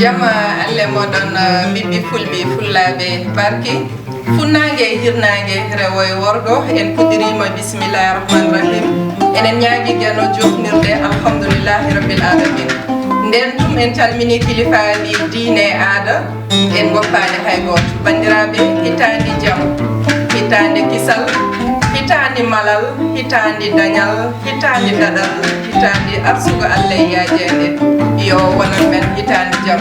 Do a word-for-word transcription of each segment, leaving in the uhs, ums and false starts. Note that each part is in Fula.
Jama alle moɗon, eh, ɓiɓɓi fulɓe, fullaaɓe barki. Funnaange e hirnaange, rewo e worgo, en puɗɗiriima bismillaahi rahmaani rahiim. Eɗen ñaagi Geno jofnirde alhamdulillaahi rabbil aalamiin. Nden tum en calminii kilifaaɓe diine e aada, en ngoppaani hay gooto. Banndiraaɓe, hitaande jam, hitaande kisal, hitaande malal, hitaande dañal, hitaande daɗal, hitaande arsugo Allah e yaajeende. Yo wonan men hitaande jam.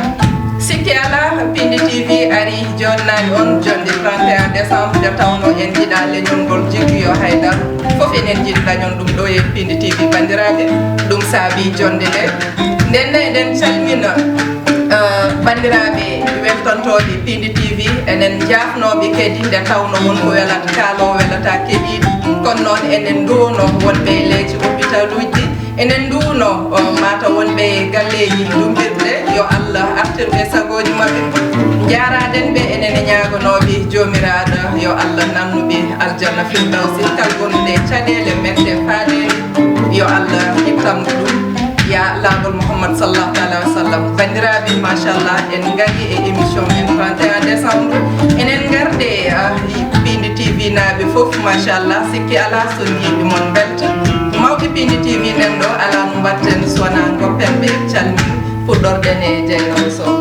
Sikke alaa, Piindi T V ari jooɗnaade on jonnde trente et un décembre, nde tawnoo en njiɗaa leñol ngol jiggoyoo haydara. Fof enen njiɗ dañon ɗum ɗo e Piindi T V, banndiraaɓe. Ɗum saabii jonnde nde. Nden ne eɗen calmina, eh, banndiraaɓe weltantooɓe Piindi T V, enen njaafnooɓe kadi nde tawnoo won ko welata kaaloowo, welata keɗiiɗo. Kono noon enen nduwno wonɓe e leeci hôpitaluuji, enen nduwno, o, mata wonɓe e galleeji ndumbirɗe, yo Allah artir ɓe sagooji maɓɓe. Njaaraaɗen ɓe, enen e ñaagonooɓe Joomiraaɗo yo Allah nannu ɓe aljanna firdawsi, kala gonɗo e caɗeele mette faadeede, yo Allah ittan mo ɗum. Ya laawol Muhammad sallallahu taala wa sallam. Banndiraaɓe, machallah, en ngari e émission men trente et un décembre. Enen ngarde, ah, Piindi T V naaɓe fof, machallah, sikki alaa, so yiiɓe mon mbelta. Mawɓe Piindi T V nen ɗo, alaa no mbaɗten so wonaa ngoppen ɓe, calmin, puɗɗorɗen e Jeynaba Sow.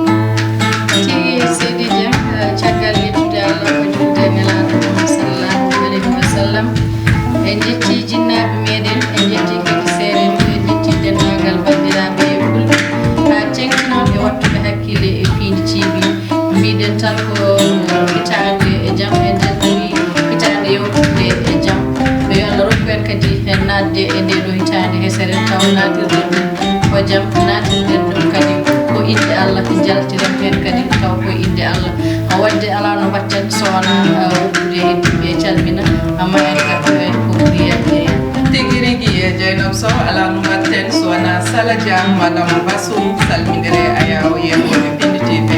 Tigi seydi Dieng, eh, caggal yettude Allah ko julde e nelaaɗo Muhammad sallallahu alayhi wa sallam. En njetti jinnaaɓe meɗen, en njetti kadi seerenɓe, en njetti denndaangal banndiraaɓe e fulɓe. Haa teŋti noon e wattuɓe hakkille e Piindi T V. Mbiɗen tan ko hitaande e jam, en njaltini hitaande yewtude e jam. Yo Allah rokku en kadi en naatde e ndee ɗoo hitaande hesere, taw naatirɗen ɗum ko jam, naatirɗen ɗum kadi ko innde Allah, njaltiren heen kadi taw ko innde Allah. Waɗde alaa no mbaɗten so wonaa, ah, woppude e yimɓe, calmina, amma en ngartu en ko ɓuri yetde. Tigi rigi e Jeynaba Sow, alaa no mbaɗten so wonaa Sala Dia, Madame Bassoum, salmindire Ayaw Yero e Piindi T V.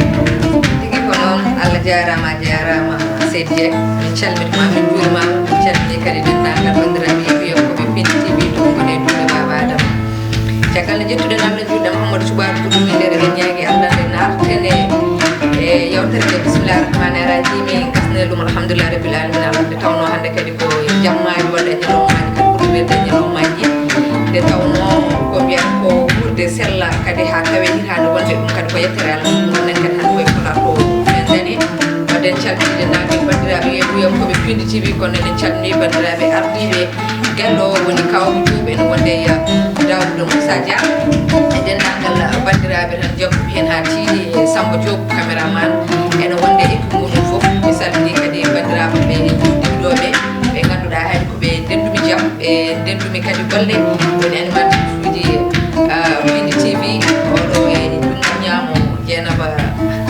Tigi ko noon, Allah jaaraama, a jaaraama, Seydi Dieng. Min calminii ma, min njuuriima ma, min calminii kadi denndaangal banndiraaɓe yeeɓiyankooɓe Piindi T V, to ngoni e duɗe Baaba Adama. Caggal nde njettuɗen Allah, njuɗɗen Mouhamadou Soubara Boubou, min ndeer eɗen ñaagi Allah nde naarten e, e yewtere nde. Bismillahi rahmani rahimi, gasnee ɗum alhamdulillahi rabbil alamina, Allah nde tawnoo hannde kadi ko jammaaji walla e ñalawmaaji kadi ɓurɗi welde e ñalawmaaji. Nde tawnoo ko mbiyan ko wuurde sella kadi haa tawee hitaande wonde ɗum kadi ko yettere Allah. Ɗum noon en kadi hannde koye Pulaar ko men dañi. Waɗden calminde denndaangal banndiraaɓe yeeɓiyankooɓe Piindi T V, kono eɗen calmini banndiraaɓe ardiiɓe. Gallo o woni Kawam Diop, ene wonde e Daouda Moussa Dia. E denndaangal banndiraaɓe tan jokkuɓe heen haa tiiɗi, e Samba Diop, caméraman, ene wonde e équipe muɗum fof. Mi salmini kadi banndiraaɓe ɓe e juulde ɗiɗo ɓe, ɓe ngannduɗaa hay ko ɓe ndenndumi jam, ɓe ndenndumi kadi golle, woni animatrice uji, ah, Piindi T V, oɗo e junngo ñaamo Jeynaba,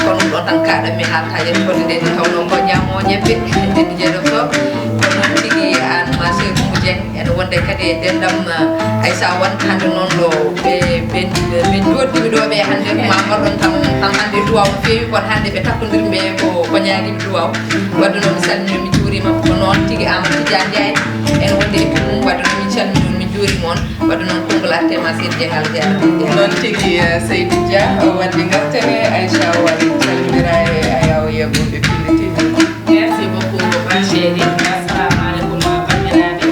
kono ɗon tan kaɗanmi haalta yettode nde, nde tawnoo ko ñaamo ñebbe, nde Jeynaba Sow. Ko noon tigi, aan ma Seydou Oumou Dieng, ene wonde kadi e denndam, ah, Aïssa Wane, hannde noon ɗo ɓe, ɓe, ɓe njooɗɗiiɓe ɗo ɓe hannde, ma mbaɗon tan, tan hannde duwaaw no feewi, kono hannde ɓe takkondirmi ɓe ko, ko ñaagiiɓe duwaaw. Wadde noon mi salmini, mi juuriima, ko noon tigi Amadou Tidiane Ndiaye, ene wonde e mum, wadde noon min calmini on, min njuuriima on. Waɗu noon konngol artema Seydi Dieng, Allah jaaraama. Noon tigi, eh, Seydi Dia, o waddi ngartene, Aïcha Wali, calmindira e Ayaw Yabo ɓe Piindi T V. Merci beaucoup, ma chérie. Assalamu alaikum, banndiraaɓe.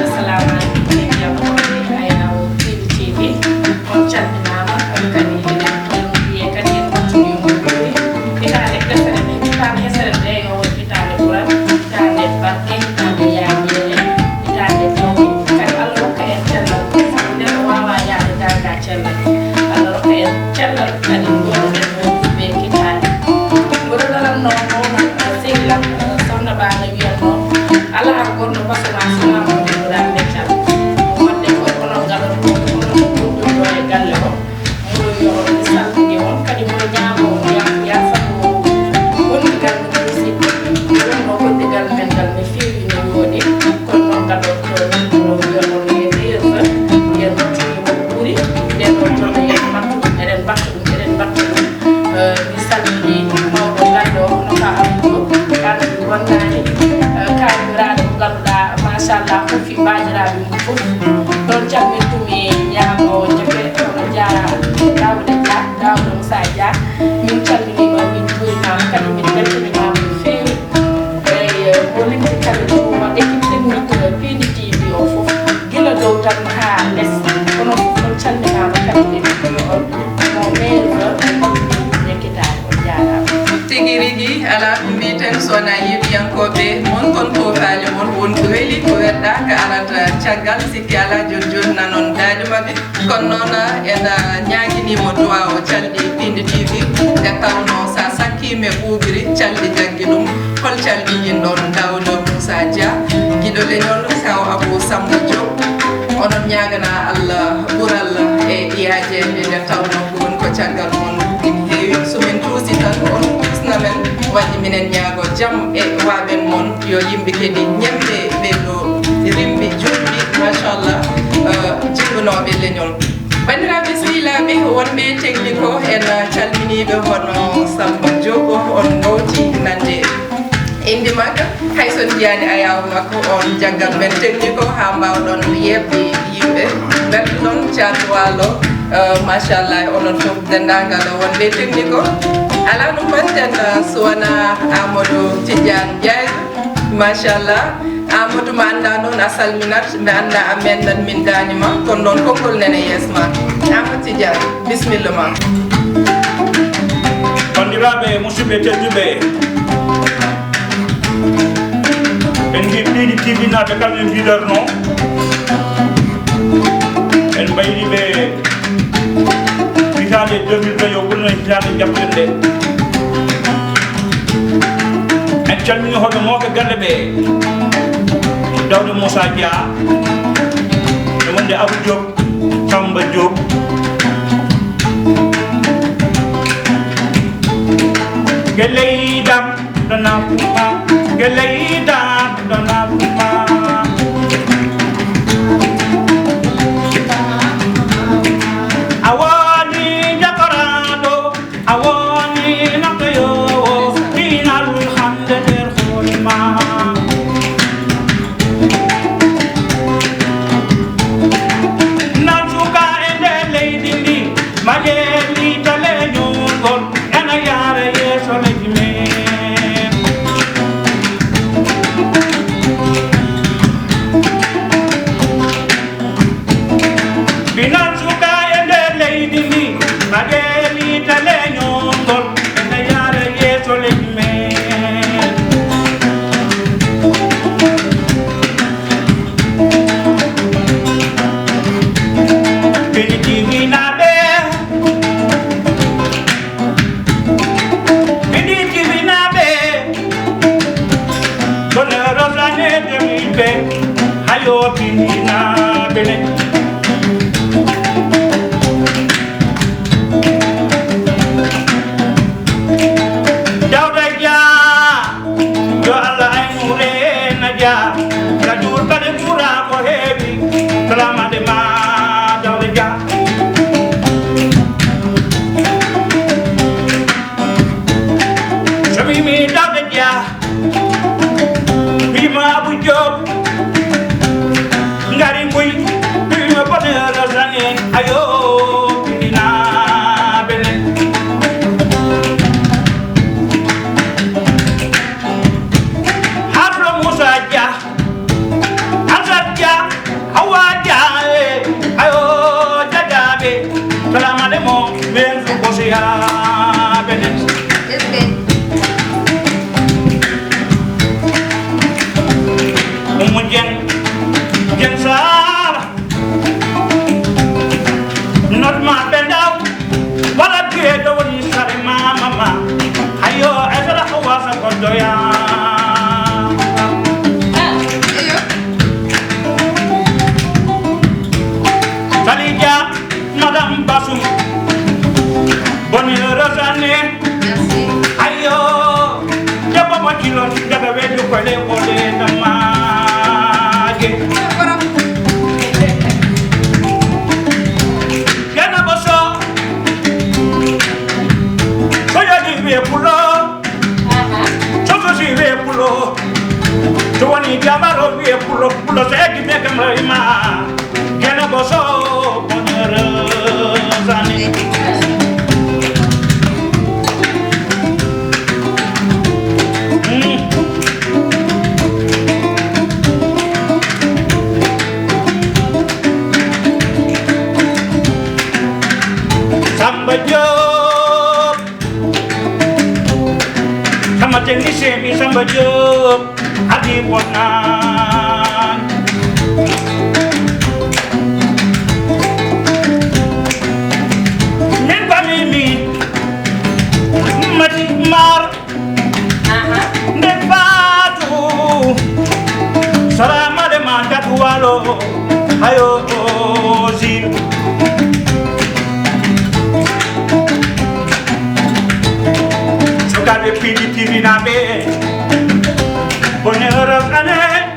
Assalamu alaikum, ɓiɓɓe Ayaw Piindi T V. On calminaama, on kadi eɗen calmini kadi en mbattini on juuɗe. Hitaande hesere nde, hitaande hesere nde yo won hitaande ɓural, hitaande barke, hitaande yaajeende, hitaande jawdi. Kadi Allah rokka en cellal, sabu neɗɗo waawaa yahde ngal ngal cellal. Allah rokka en cellal, kadi ngooɗen wonduɓe hitaande. Mboɗo dalanno ko, sehil am, sohna Ba no wiyatno, Calminɗum e ñaago jaɓe, kono jaara Daawuda Dia, Daawuda Moussa Dia. Min calminiima, min njuuriima, kadi min mbeltaniima no feewi. Eyi, mo limti kala juuma, équipe technique Piindi T V o fof, gila dow tan haa les. Onon fof on calminaama, kadi eɗen mbiya on mo meilleur joueur, on yettitaani, on njaaraama. Tigi rigi, alaa ko mbiyeten so wonaa yeeɓiyankooɓe mon, kon ko faale mon, won ko weli, ko welɗaa, ko arata caggal, sikki alaa, jooni jooni nanon daaɗi maɓɓe. Kono noon, en, ah, ñaaginii mo duwaaw o calɗi Piindi T V, nde tawnoo so a sakkiima e ɓuuɓri, calɗi jaggi ɗum. Hol calɗi ɗin ɗon, Daawuda Moussa Dia, giɗo leñol, kaw Abou Samba Diop? Onon ñaaganaa Allah ɓural e yaajeende nde tawnoo ko woni ko caggal mon ina heewi. So min tuusi tan, on tuusna men, waɗi minen ñaago jam e waaɓen mon, yo yimɓe kadi ñembe ɓe ɗo rimɓe juutɓe, machallah, eh, jinngunooɓe leñol. Banndiraaɓe sehilaaɓe wonɓe technique o, en calminiiɓe hono Samba Diop, on ngawti nande innde makko. Hay so on njiyaani ayaawo makko on, jaggan men technique o haa mbaawɗon yeeɓde yimɓe. Mbeltoɗon Caat Waalo, eh, machallah, onon fof denndaangal o wonɓe technique o. Alaa no mbaɗten, eh, so wonaa Amadou Tidiane Ndiaye. Machallah. Amadou, mi anndaa noon a salminat, mi anndaa a menndat min daañi ma, kono noon konngol nene yees ma. Amadou Tidiane, bisimilla ma. Banndiraaɓe, musidɓe tedduɓe, en ngi Piindi T V naaɓe kam en mbiɗorno. En mbayri ɓe hitaande deux mille vingt yo ɓurno hitaande jaɓɓirde. En calmini hoɓe mawɓe galle ɓe, Dawda Moussa Dia, e wonde Abou Diop, Samba Diop. Gelleydam ɗo naɓuma, gelleydam ɗo naɓuma. A woni jakoraaɗo, a woni naftoyoowo, pinal hannde nder hoore ma. Nan suka e nder leydi ndi, majeeli tale ñuulgol, ena yaara yeeso leydi men. Pinal suka e nder leydi ndi, majeeli tale ñuulgol, ena yaara yeeso leydi men. Piindi T V naaɓe, Piindi T V naaɓe, bonne heureuse année deux mille vingt, hayo Piindi naaɓe ne. Dawda Dia. Yo Allah aynu reena Dia, ka juur kadi juura ko heewi, salaamaade ma Dawda Dia. So mi wii Dawda Dia, wii ma Abou Diop, ngari mbuy. Emi Samba Diop, Adi Bonan. Min bami mi, Mati Mar. Nde Fatou. Salama de ma katu walo. Ayo, Ozil. Sukaaɓe P D T V naaɓe, bonne heureuse année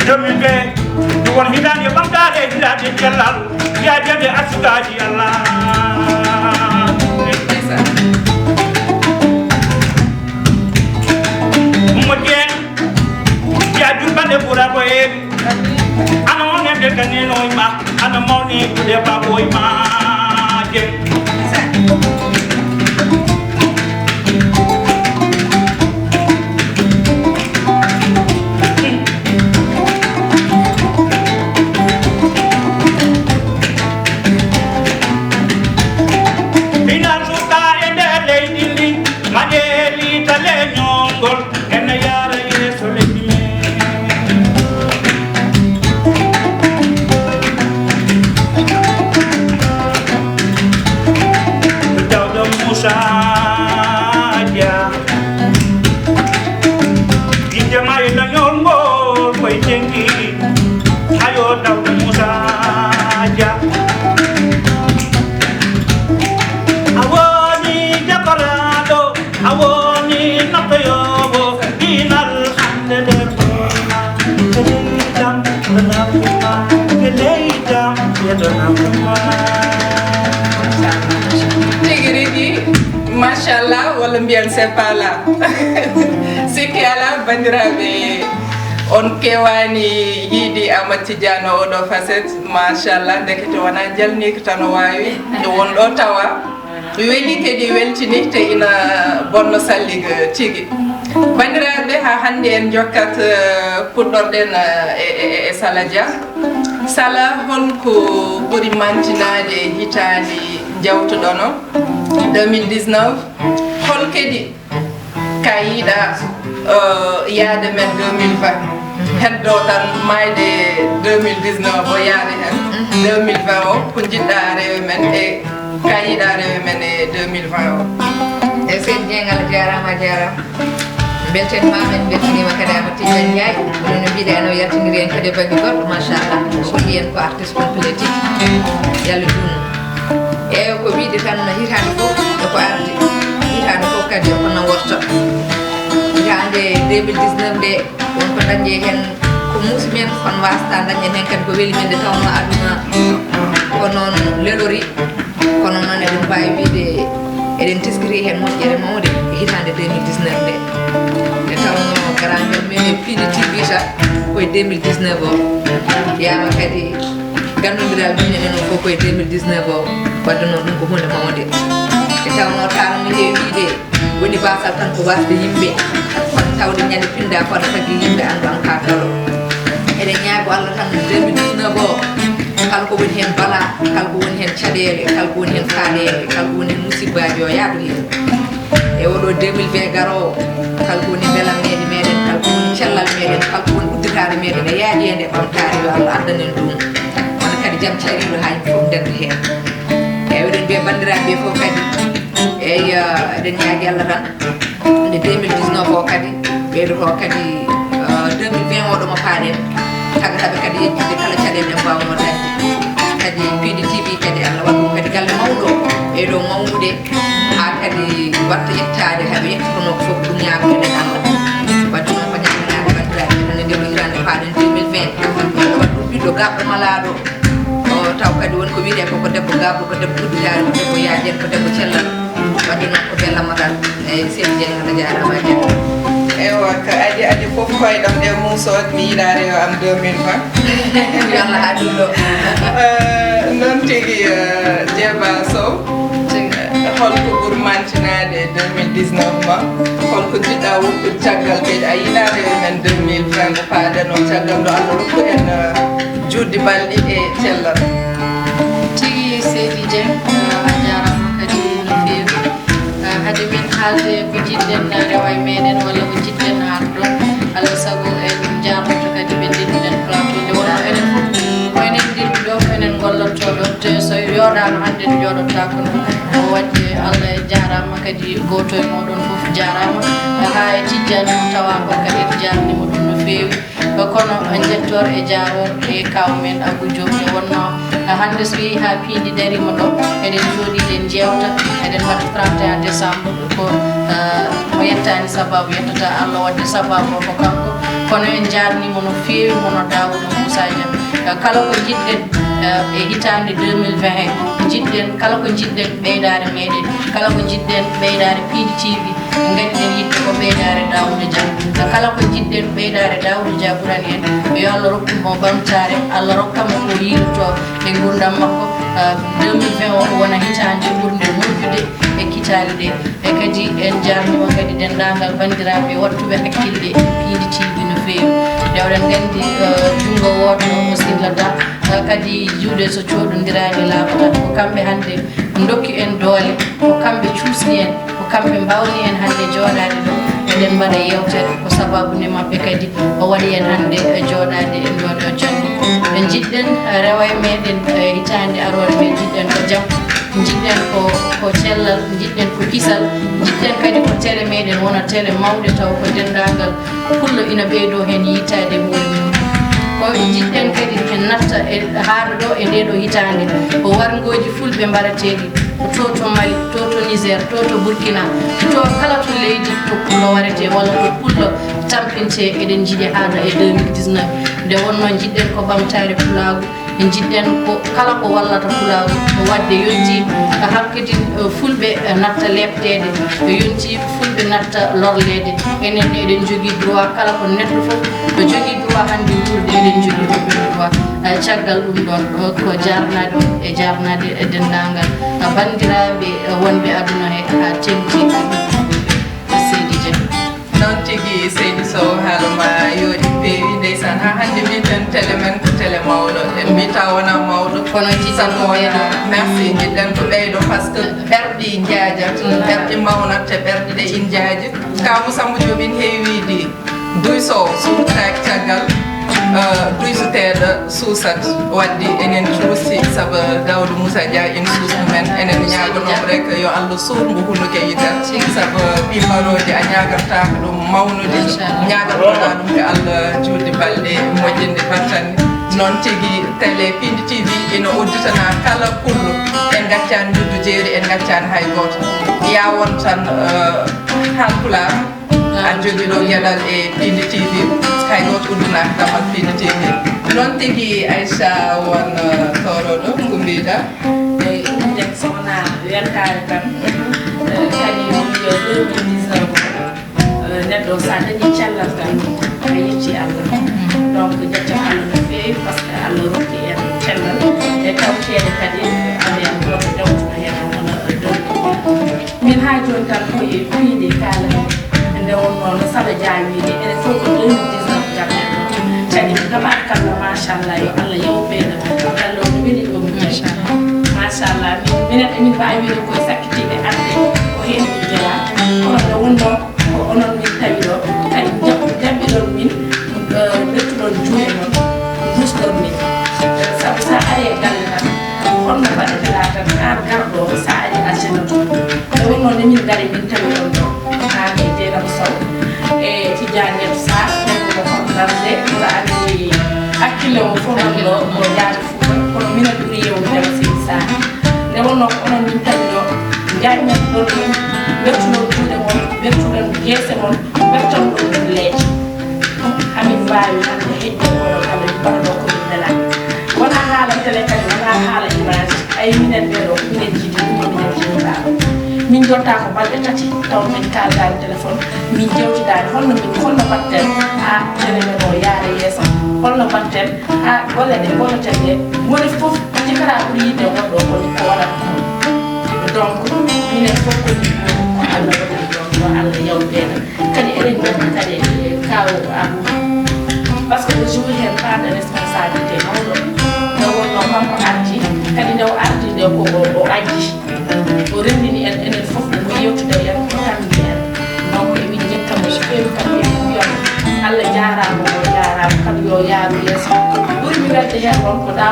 deux mille vingt, ɗum won hitaande ɓamtaare, hitaande cellal, yaajande asugaaji Allah. Moƴƴen, yaa juɓɓande ɓura ko heewi. Ana wonande kanenoy ma, ana mawni kude baboy ma. Jem. Ina suka e nder leydi ndi, maƴeeli tale ñoongol. Ene yaara yeeso leydi men. Dawda Moussa Dia. Yidde ma e dañol ngol koye tenki. Ayo Dawda Moussa Dia. A woni jakoraaɗo. A woni nokkoyoowo diinal hannde nder Burma. Ko leydi am, ko naɓuma, ko leydi am, yeto naɓuma. Tigi rigi, machallah, walla mbiyan c'est pas là. Sikki ala, banndiraaɓe, on kewaani yiidi Amadou Tidiane oɗo facette. Machallah, ndekete wona jalniiko tan o waawi, e won ɗo tawa. Weli kadi weltini te ina bonno salliga tigi. Banndiraaɓe, haa hannde en njokkat eh, puɗɗorɗen eh, e, e, e Sala Dia. Sala, holko ɓuri mantinaade hitaande njawtuɗono deux mille dix-neuf? Hol kadi ka yiɗa eh, yaade men deux mille vingt? Heddo tan maayde deux mille dix-neuf o yaade heen deux mille vingt o, ko njiɗɗa rewe men e Ka yiɗaare men e deux mille vingt o. E seydi Dieng, Allah jaaraama, a jaaraama. Mbelten ma, men mbeltiniima kadi Amadou Tidiane Ndiaye. Kono no mbiɗa en o yaltindiri en kadi e bannge goɗɗo, machallah. O holli en ko artiste complet tigi. Yalla juutnu. E ko wiyde tan no hitaande fof e ko ardi. Hitaande fof kadi ko no worta. Hitaande deux mille dix-neuf nde, won ko dañde heen ko muusi men, kono wasata dañde heen kadi ko weli men, nde tawnoo aduna ko noon lelori. Kono noon eɗen mbaawi wiyde eɗen teskiri heen moƴƴere mawnde e hitaande deux mille dix-neuf nde. Nde tawnoo garaagal men e P D T V ta ko e deux mille dix-neuf o wiyaama kadi ganndondiral men e men o fof ko e deux mille dix-neuf o, wadde noon ɗum ko huunde mawnde. Nde tawnoo taarno men e wiyde woni baasal tan ko waasde yimɓe, kono tawde ñande pinda fota tagi yimɓe anndu an ka dolo. Eɗen ñaago Allah tan deux mille dix-neuf o, kala ko woni heen bala, kala ko woni heen caɗeele, kala ko woni heen faaɗeele, kala ko woni heen musibbaaji o yaadu heen. E oɗo deux mille vingt garoowo, kala ko woni mbelameeje meɗen, kala ko woni cellal meɗen, kala ko woni udditaare meɗen e yaajeende ɓamtaare, yo Allah addan en ɗum. Kono kadi jam cariiɗo haa yimɓe fof ndenda heen. Eyyi, eɗen mbiya banndiraaɓe ɓe fof kadi, eyyi, eɗen ñaagi Allah tan nde deux mille dix-neuf o kadi ɓeydoto kadi, eh, deux mille vingt oɗo mo paaɗen, tagataɓe kadi yejjitde kala caɗeele ɗe mbawnoo dañde. Kadi P D T V kadi Allah waɗ ɗum kadi galle mawɗo, ɓeydo mawnude, haa kadi watta yettaade, haa ɓe yettotonoo ko fof ko ɗum ñaagoto ɗen Allah. Wadde noon ko ñaagotaade banndiraaɓe tan e ndee ɗoo hitaande paaɗen deux mille vingt, Allah waɗ ɗum ɓiɗɗo garɗo malaaɗo. O taw kadi woni ko wiyetee ko ko debbo gaaɓɗo, ko debbo udditaare, ko debbo yaajeende, ko debbo cellal. Wadde noon ko bella magal. Eyyi, seydi Dieng, a jaaraama, a jaaraama. Ewa, ko adi adi fof koyɗam ɗe muusooje, mi yiɗaare yo am deux mille vingt. Yo Allah haɗ ɗum ɗo. Eh, noon tigi, eh, Jeeba Sow. Tigi. Eh, holko ɓuri mantinaade e deux mille dix-neuf ma? Holko njiɗɗa woppude caggal kadi a yiɗaade e men deux mille vingt mo paaɗen o, caggal ɗo Allah rokku en, eh, juutde balɗe e cellal? Tigi seydi Dieng, eh, a jaaraama kadi no feewi. Eh, hade min Haalde ko jiɗɗen rewa e meɗen walla ko jiɗɗen haalde ɗon. Alaa sago en njaarnoto kadi ɓe ndinɗen plateau nde wonno enen fof ko enen ndinɗi ɗo, ko enen ngollotto ɗo. Te so yooɗaano hannde en jooɗotaako ɗo. Ko waɗde Allah jaaraama kadi gooto e mooɗon fof jaaraama. Haa e tijjani mo tawaako kadi en jaarnima ɗum no feewi. Kono njettoor e jaaroor e kaaw men Abou Diop nde wonno hannde so yehi haa piindi dariima ɗo, eɗen jooɗi, eɗen njeewta, eɗen mbaɗa trente et un décembre ko, eh, mo yettaani sabaabu yettata Allah, waɗde sabaabu o ko kanko. Kono en njaarniima no feewi mo no Daawuda Moussa Dia. Eh, kala ko njiɗɗen, eh, e hitaande deux mille vingt he, njiɗɗen kala ko njiɗɗen ɓeydaare meɗen, kala ko njiɗɗen ɓeydaare Piindi T V, ngadden yiɗde ko ɓeydaare Daawuda Dia. Kala ko njiɗɗen ɓeydaare Daawuda Dia ɓurani en, yo Allah rokku mo ɓamtaare, Allah rokka mo ko yiilotoo e nguurndam makko. Ah, deux mille vingt o ko wona hitaande ɓurnde moƴƴude e kitaale ɗe. E kadi en njaarniima kadi denndaangal banndiraaɓe waɗtuɓe hakkille e Piindi T V no feewi. Nde oɗon nganndi, eh, junngo wooto o sillataa, eh, kadi juuɗe so cooɗondiraani laaɓataa. Ko kamɓe hannde ndokki en doole, ko kamɓe cuusni en, ko kamɓe mbawni en hannde jooɗaade ɗo. Eɗen mbaɗa yeewtere ko sabaabu nde maɓɓe kadi o waɗi en hannde, eh, jooɗaade e ndoo ɗo jannde. Njiɗɗen, eh, rewa e meɗen, eh, hitaande aroore nde njiɗɗen ko jam, njiɗɗen ko, ko cellal, njiɗɗen ko kisal, njiɗɗen kadi ko télé meɗen wona télé mawɗe taw ko denndaangal pullo ina ɓeydoo heen yiitaade e muɗum. Ko njiɗɗen kadi en natta e haaɗo ɗo e ndee ɗo hitaande, ko warngooji fulɓe mbaɗateeɗi, ko to to Mali, to to Niger, to to Burkina, to kala to leydi to pullo waɗetee walla to pullo tampintee, eɗen njiɗi haaɗa e deux mille dix-neuf. Nde wonno njiɗɗen ko ɓamtaare pulaagu, njiɗɗen ko kala ko wallata pulaagu, ko waɗde yonti hakkadi, eh, fulɓe, eh, natta leepteede, yonti fulɓe natta lorleede. Enen ne eɗen njogii droit, kala ko neɗɗo fof no jogii droit hannde wuurde, eɗen njogii ɗum ɗon droit. Eh, caggal ɗum ɗon, eh, ko jaarnaade e jaarnaade e denndaangal, eh, banndiraaɓe, eh, wonɓe aduna he haa teŋti. Seydi Dia. Noon tigi, Seydi Sow, haala ma yooɗi, peewi, ndeysaan. Haa hannde mbiiten télé men ko télé mawɗo. En mbiita wona mawɗo. Kono jiɗɗen ko ɓeydo. Merci, jiɗɗen ko ɓeydo, parce que ɓerɗi njaajat, ɓerɗi mawnat, te ɓerɗi ɗe in njaaji. Kaawu Samba Diop in heewi wiide, duy so suurtaaki caggal, eh, duy so teeɗa suusat. Waddi enen cuusi saabu Daouda Moussa Dia en suus mumen. Enen ñaagono rek yo Allah suur mbo hunnuke yital. Saabu ɓi mbarooji a ñaagartaako ɗum mawnude. Ñaagartoɗa ɗum ko Allah juulde balɗe moƴƴinde battane. Noon tigi télé Pindi T V ina udditana kala pullo. En ngaccaani njuddu jeeri, en ngaccaani hay gooto. Yaa won tan, eh, Haalpulaar. A jogiiɗo geɗal e Pindi T V, hay gooto uddunaaka dammal Pindi T V. Noon tigi Aïcha won, eh, tooroɗo ko mbiɗa. Eyi, ɗum den so wonaa weltaare tan, eh, kadi yo deux mille dix-neuf o, eh, neɗɗo so a dañii cellal tan a yetti Allah. Donc, ƴetten Allah no feewi, parce que Allah rokki en cellal e tawteede kadi, Allah en gooto dewtuno heen wona deux mille dix-neuf. Min haa jooni tan ko e piindi kaalami. Nde wonnoo no Saba Dia wiide, enen fof ko deux mille dix-neuf ngarɗen ɗo. Caɗi ko tabaarkalla, machallah, yo Allah yew ɓeyda. Galle o no weli ɗo. Machallah. Machallah. Min, minen emin mbaawi wiide koye sakkitiiɓe arde ko heen min jeyaa. Kono nde wonnoo ko onon min tawi ɗo, kadi jaɓ-, jaɓɓiɗon min. Eh, ɓettuɗon juuɗe mon, ndusɗon min. Eh, sabu so a ari e galle tan, holno mbaɗeteɗaa tan, aan garɗo o, so a ari aljanna to? Nde wonnoo nde min ngari, min tawi on ɗo, aan e Dieynaba Sow, e Tidiane Yero Sarr, ɓen ko on darde, so a ari hakkille o fof non ɗo, ko jaade Fuuta, kono minen ɓuri yewnude ma Seydi Sarr. Nde wonnoo ko onon min tawi ɗo, njaajnen ɗon min, ɓettuɗon juuɗe mon, ɓettuɗon geese mon, ɓetton ɗon ɗum leeƴe. Hamin mbaawi hannde heƴde oɗo kala mi mbaɗa ɗo ko min nelaani. Wonaa haala télé kadi, wonaa haala image. Ay minen ɓee ɗo, ko minen jiidi ɗum, ko minen jiidi ɗum. Min njotta ko balɗe tati, taw min kaaldaani téléphone, min jewtidaani holno min, holno mbaɗten haa télé men o yaara yeeso, holno mbaɗten haa golle ɗe golleten ɗe, moni fof jikara ɓuri yiɗde goɗɗo ko, ko waɗata ko. Donc, minen fof ko ɗum, ko Allah waɗi ɗum, yo Allah yaw ɓeyda. Kadi eɗen nganndi kadi, eh, kaaw Abou. Parce que o joue heen part de responsabilité mawɗo. Nde wonnoo kanko ardi, kadi nde o ardi nde ko o, o addi. O renndini en, enen fof, mo yewtude en, ko tan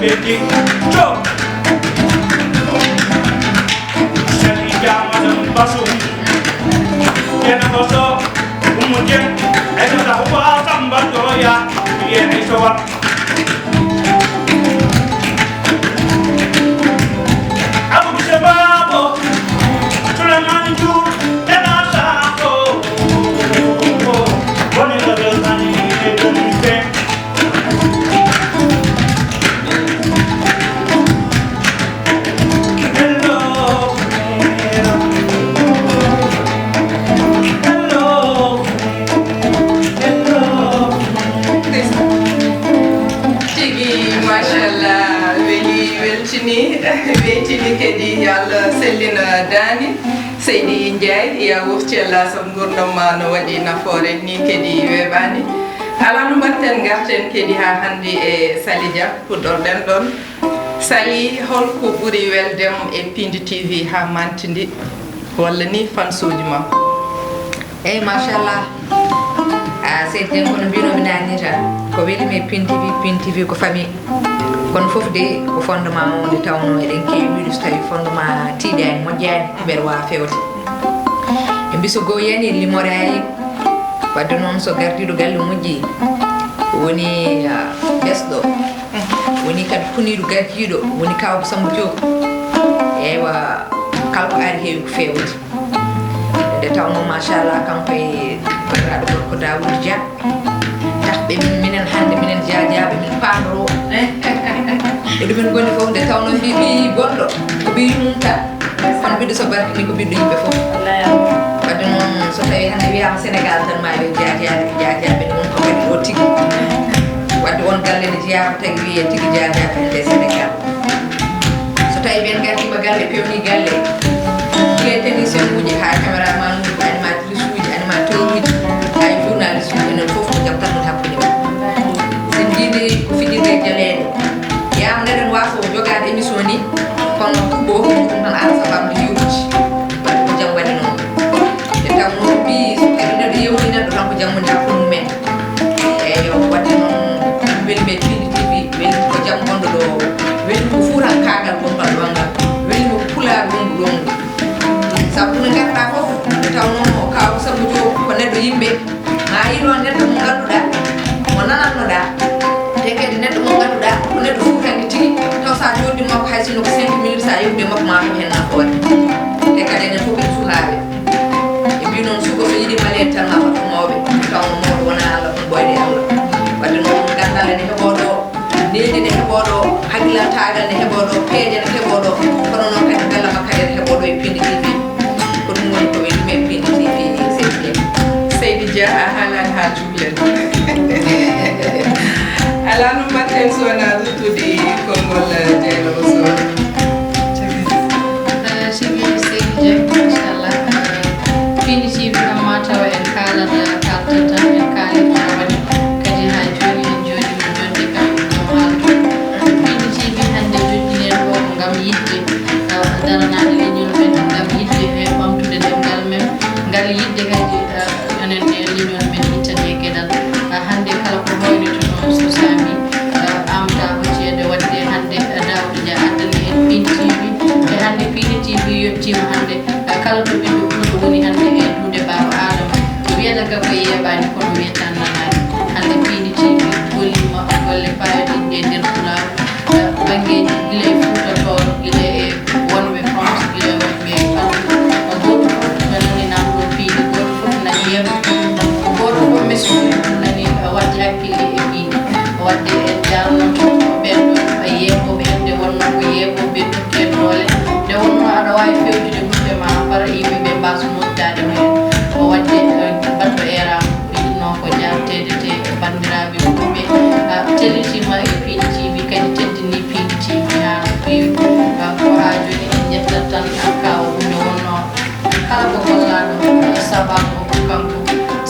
Ɓe ɗi to. Sali jamaɗon basum. Kena ko so, Umu Jen, e tata ko Samba Doya, yen e so wa. Abu Shababo, Suleiman Ju, Ela Sako. Boni ko do tani e dum fe. Tigi, machallah, weli, weltini, weltini kadi, yo Allah sellina daani. Seydi Ndiaye, ya wurti Allah, sabu ngurdam ma no waɗi nafoore, ni kadi weeɓaani. Alaa no mbaɗten, ngarten kadi haa hannde e Sali Dia, puɗɗorɗen ɗoon. Sali, holko ɓuri weldem e Pindi T V haa mantindi, walla ni fansuuji ma? Eyi, machallah. A, Seydi Dieng, kono mbinomi naani tan, ko weli mi e Pin T V, Pin T V ko famille. Kono fof de ko fondement o nde tawno eɗen keewi wiide so tawi fondement tiiɗaani, moƴƴaani, mbeɗa waawa fewde. E mbiso goo yani limorayi, wadde noon so gardiiɗo galle moƴƴi, woni, ah, ɓesɗo, woni kadi kuniiɗo gardiiɗo, woni kawko Samba Diop. Eywa, kala ko ari heewi ko fewde. Nde tawnoo, machallah, kanko e banndiraaɗo gorko Daawuud Dia, tax ɓe min, minen hannde, minen jaajaaɓe, min paamroo e ɗo min ngoni fof. Nde tawnoo mbi, ɓiyi bonɗo ko ɓiyi mum tan, kono ɓiɗɗo so barke ni ko ɓiɗɗo yimɓe fof. Wadde noon, so tawii hannde wiyaama Sénégal tan, ma wiye jaajaaɓe, jaajaaɓe ne woni ko kadi o tigi. Wadde on galle ne jeyaa ko tagi wiyee tigi jaajaaɓe hannde e Sénégal. So tawii ɓeen ngartiima galle, peewnii galle, gila e techniciennuuji haa caméraman uji, animatrice uji, animateur uji, haa e journaliste uji, enen fof ko jam tan woni hakkunde men. Sen njiidi ko fijirde e jaleeɗe. Yaama neɗɗo ne waawa so jogaade émission ni, kono ɗum ɗo ko ɗum tan ara sababu nde yewtude. Wadde ko jam waɗi noon. Nde tawnoo mbi so tawi neɗɗo yewtii neɗɗo tan ko jam woni hakkunde mumen. Eeyo, wadde noon, weli mi e Pindi T V, weli ko jam gonɗo ɗo, weli ko fuutankaagal gonɗo ɗo ngal, weli ko pulaar wonɗo ɗo ngal. Sabu no ngarɗaa fof, nde tawnoo Kaaw Samba Diop ko neɗɗo yimɓe, ma yiɗo neɗɗo mo ngannduɗaa, mo nanannoɗaa, te kadi neɗɗo mo ngannduɗaa ko neɗɗo fuutanke tigi, taw so a jooɗii makko hay sinno ko cinq minutes, so a yewtii makko ma heɓ heen nafoore. Te kadi enen fof en sukaaɓe. Ɓe mbii noon, suka so yiɗii maleede tan ma waɗ ko mawɓe, tawnoo mawɓe wonaa Allah, kono ɓooyde Allah. Wadde noon, ganndal ene heɓoo ɗo, nehdi ne heɓoo ɗo, hakkilantaagal ne heɓoo ɗo, peeje ne heɓoo ɗo, kono noon kadi bella makko kadi ene heɓoo ɗo e Pindi T V. Ko ɗum woni ko weli mi e Pindi T V, Seydi Dia. Seydi Dia, a haalaani haa juulen. Alaa no mbaɗten so wonaa ruttude konngol, eh, Dieynaba Sow. Eh, tigi Seydi Dieng, machallah. Eh, Pindi T V kam ma tawa en kaalat, eh, kaaltat tan, en kaalii ko waɗi. Kadi haa jooni en jooɗiima jodde kam, ngam haaldude. Pindi T V hannde joɗɗini en ɗo ko ngam yiɗde, eh, daranaade leñol men, ngam yiɗde e ɓamtude ɗemngal men, ngal yiɗde kadi, eh, enen e leñol men ittane geɗal. Ah, hannde kala ko hoynoto noon so saami, ah, amta ko ceede. Wadde hannde, ah, Daouda Dia addani en Pindi T V. E hannde Pindi T V yettiima hannde, ah, kala to ɓiɗɗo Fulɓe woni hannde e duunde Baaba Aadama. Wiyata ka ko yeeɓaani kono wiyata nanaani. Hannde Pindi T V golliima golle paayodinɗe e nder Pulaar. Banngeeji gila e Fuuta Tooro, gila e wonɓe France, gila e wonɓe Kano. Gooto fof ina nani nanndoo piindi, gooto fof ina yeeɓa. Gooto fof mesude nani waɗde hakkille e piindi. Waɗde en jaarnoto ɓeen ɗo yeeɓooɓe en, nde wonnoo ko yeeɓooɓe totti en doole. Nde wonnoo aɗa waawi fewjude ɓurɓe ma, fara yimɓe ɓe mbaasu nottaade ma heen. Waɗde, eh, bato eeraango. Ko yiɗnoo ko jaarteede te banndiraaɓe fulɓe, ah, tellitiima e Pindi T V, kadi teddinii Pindi T V haa no feewi. Ah, ko haa jooni en njettat tan, ah, Kaaw, ɗum nde wonnoo kala ko gollaaɗo, ah, sabaabu o ko kanko,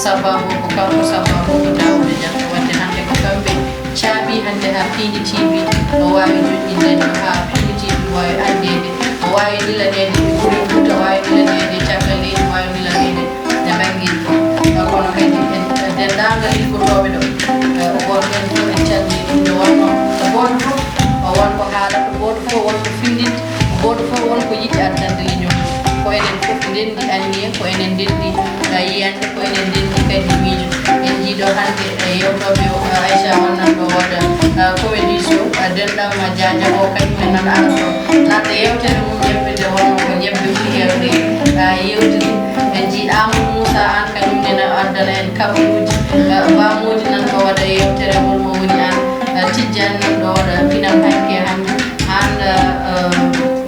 sabaabu o ko kanko, sabaabu o ko Daouda Dia. Wadde hannde ko kamɓe caabii hannde haa Pindi T V no waawi joɗɗinde, haa Pindi T V waawi anndeede, no waawi lilaneede e gure Fuuta, waawi lilaneede e caggal leydi, waawi lilaneede e banngeeji fof. Kono kadi en denndaangal liggotooɓe ɗo, eh, gooto heen fof en calminii ɗum nde wonnoo gooto fof Aïcha wonnan ɗo waɗa, ah, comédie show, ah, denɗam ma jaaja o kañum en nan ara ɗo. Natta yewtere mum ñebbe nde wonno ko ñebbe ɓuri hewde, ah, yewtiri. En njii Amadou Moussa Anne kañum ne na addana en kabaruuji. Ah, Ba Mody nan ɗo waɗa yewtere ngol mo woni an, ah, Tijjani nan ɗo waɗa pinal hanke hannde. An, ah,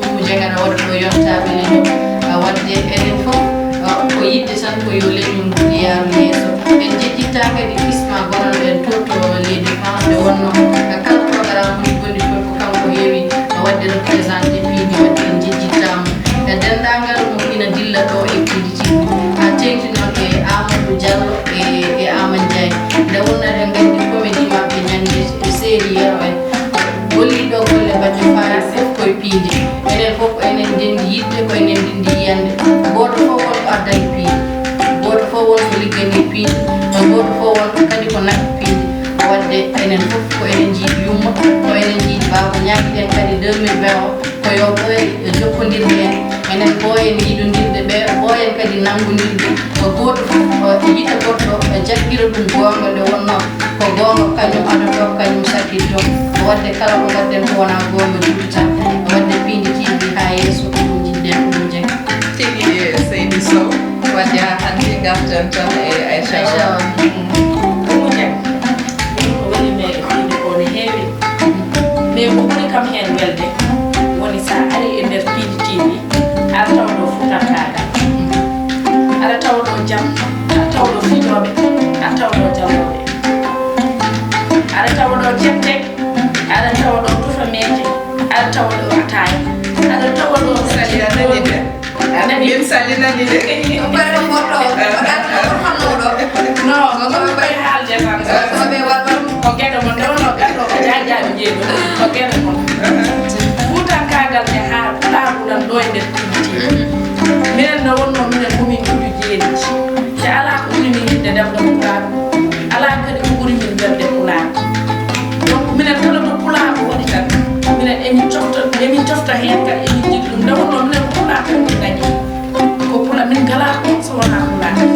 Umu Jagara waɗi ɗo yontaaɓe leñol, ah, waɗde enen fof, ah, ko yiɗde tan ko yo leñol ngol yaaru yeeso. En njejjittaa kadi kisma gonanɗo en to, to leydi France nde wonno, ah, kala programme uji gonɗi toon ko kanko heewi, ah, waɗde représenté piindi, waɗde en njejjittaa mo. E denndaangal mo ina dilla ɗo e piindi tigi, ah, teeŋti noon e Amadou Diallo e, e Amadou Ndiaye. Nde wonno eɗen nganndi comédie maɓɓe ñande e série yero en. Golliiɗo golle baɗɗe faayida fof koye piindi. Enen fof ko enen ndenndi yiɗde, ko enen ndenndi yiyannde. Gooto fof won ko addani piindi. Gooto fof won ko ligganii piindi. Gooto fof won ko kadi ko naɓi piindi. Waɗde enen fof ko enen njiɗi yumma, ko enen njiɗi baaba. Ñaagiɗen kadi deux mille vingt o ko yo ɓooy jokkondirde en. Enen ɓooyen yiɗondirde ɓe, ɓooyen kadi nanngondirde. Ko gooto fof, o yiɗa goɗɗo, o jaggira ɗum goonga nde wonno ko goonga kañum adotoo, kañum sakkitoo. Waɗde kala ko mbaɗden ko wonaa goonga juuti tan. Waɗde piindi tiiɗi haa yeeso ko ɗum njiɗɗen ɗum jeg. Tigi seydi Sow, waɗde haa hannde ngarten tan e Aïcha. Aïcha. Ɗum jeg. Ɗum ko weli men e piindi ko no heewi. Mais ko ɓuri kam heen welde woni so a ari e nder piindi tiiɗi, aɗa tawa ɗo fuutankaagal, aɗa tawa ɗo jam, aɗa tawa ɗo fijooɓe, aɗa tawa ɗo jallooɓe, aɗa tawa ɗo jette, aɗa tawa ɗo tufameeje, aɗa tawa ɗo ataaya, aɗa tawa ɗo sali a nani de. A nani? Min salinani de. Ɓayno goɗɗo, o ɗaɗi o fanno ɗo. No, ko ɗum ɓay haalde tan. Ko ɓe waɗa. Ko geɗe mon, nde wonno gaɗɗo ko jaaji jaaji jeeɗo. Ko geɗe mon. Fuutankaagal nde haa pulaagu nan ɗo e nder piindi. Minen nde wonno minen ko min kuju jeeɗiɗi. Te alaa ko ɓuri min yiɗde ɗemɗo pulaagu. Alaa kadi ko ɓuri min welde pulaagu. Donc minen kala ɗo pulaagu waɗi tan, minen emin cofta, emin cofta heen kadi, emin njiɗi ɗum. Nde wonno minen ko pulaagu min dañi. Ko pula-, min ngalaa ɗum so wonaa pulaagu.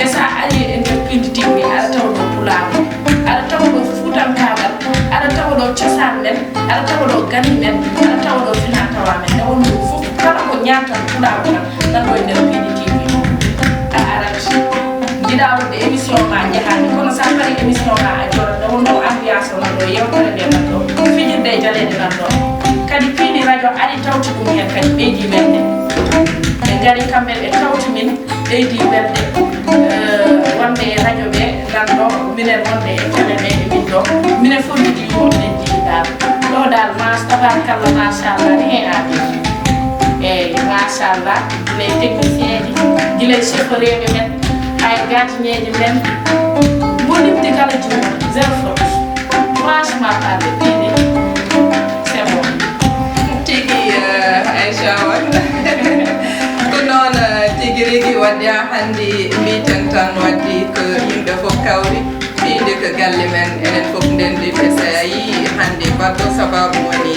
E so a ari e nder piindi tiiɗi, aɗa tawa ɗo pulaagu, aɗa tawa ɗo fuutankaagal, aɗa tawa ɗo cosaan men, aɗa tawa ɗo ganni men, aɗa tawa ɗo finaa tawaa men. Nde wonno ɗum fof, kala ko ñaamtan pulaagu tan, nan ɗo e nder piindi tiiɗi. A arat. Njiɗaa waɗde émission ma njahaani, kono so a parii émission ma a jooɗat, nde wonno ambiance o nan ɗo, yewtere nde nan ɗo, fijirde e jaleeɗe nan ɗo. Kadi piindi radio ari tawti ɗum heen kadi ɓeydi welde. Ɓe ngari kamɓe ɓe tawti min ɓeydi welde, eh, wonɓe e radio ɓe nan ɗo, minen wonɓe e télé ɓe e min ɗo. Minen fof mbiɗi yumma minen jiiɗi dal. Ɗo dal mas-, tabarkalla machallah ne heen aadi. Eeyi machallah. Gila e technicien ji, gila e chauffeur eɓe men, haa e gardien ji men. Mo limti kala juuma, zéro faute. Franchement parler, piindi, c'est bon. Tigi, eh, Aïcha on. Ko noon, eh, tigi rigi waɗde haa hannde mbiyten tan waɗde ko yimɓe fof kawri. Piindi ko galle men, enen fof ndenndi. Te so a yii hannde baɗɗo sababu woni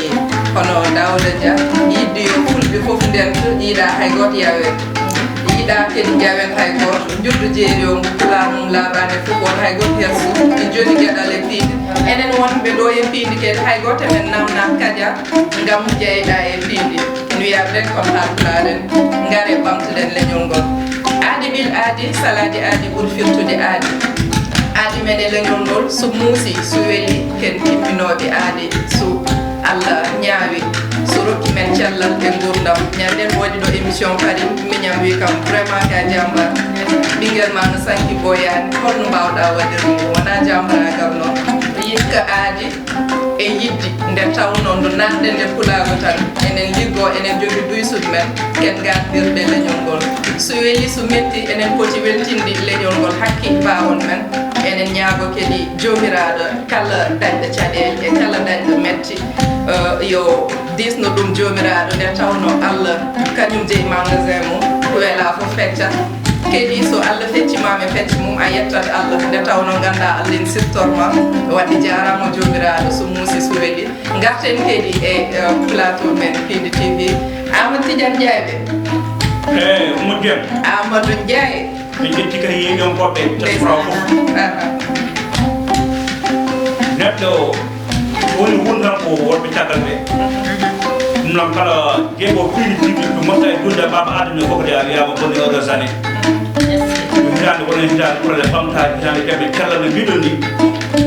hono Daouda Dia, yiɗde yo fulɓe fof ndentu, yiɗa hay gooto yawe. Yiɗa kadi jawen hay gooto. Njuddu jeeri o ngu pulaar mum laaɓaani fof, won hay gooto hersu. Min joni geɗal e piindi. Enen wonɓe ɗo e piindi kadi hay gooto men namna kaja ngam jeyɗa e piindi. En wiya rek on haalpulaar en, ngare ɓamtoɗen leñol ngol. Aadi ɓil aadi, salaade aadi ɓuri firtude aadi. Aadi men e leñol ngol, so muusi, so weli, ken tippinooɓe aadi, so Allah ñaawi, so rokki men cellal e nguurndam. Ñanden waɗi ɗo émission kadi, miñam wi kam, vraiment ka jambar. Ɓinngel ma no sanki boyaani, holno mbaawɗa waɗirde? Wona jambaraagal noon. Ko yiɗka aadi e yiɗde, nde tawnoo nde naatde nder pulaagu tan, enen liggoo, enen njogii duysude men, ken ngardirde leñol ngol. So weli, so metti, enen poti weltinde leñol ngol, hakkee baawon men. Enen ñaagoo kadi Joomiraaɗo, kala dañɗo caɗeele e kala dañɗo metti, eh, yo diisnu ɗum Joomiraaɗo, nde tawnoo Allah, kañum jeyi magasin mum, ko welaa fof feccat. Kadi so Allah fecciima e pecce mum, a yettat Allah, nde tawnoo nganndaa Allah ene siftor ma. Waɗde jaaraama Joomiraaɗo, so muusi, so weli. Ngarten kadi e, eh, plateau men Piindi T V. Amadou Tidiane Ndiaye ɓe. Eh, Oumou Dieng. Amadou Ndiaye. Min njetti kadi yeeɗiyankooɓe diaspora fof. Aha. Neɗɗo woni wontan ko wonɓe caggal ɓe. Ɗum noon kala jeeɗo primitif ɓe moƴƴa e juulde Baaba Adama fof de a wiyaama bonne heureuse année. Yo hitaande wona hitaande ɓurale ɓamtaade, hitaande jaɓe cellal no mbiɗon ni.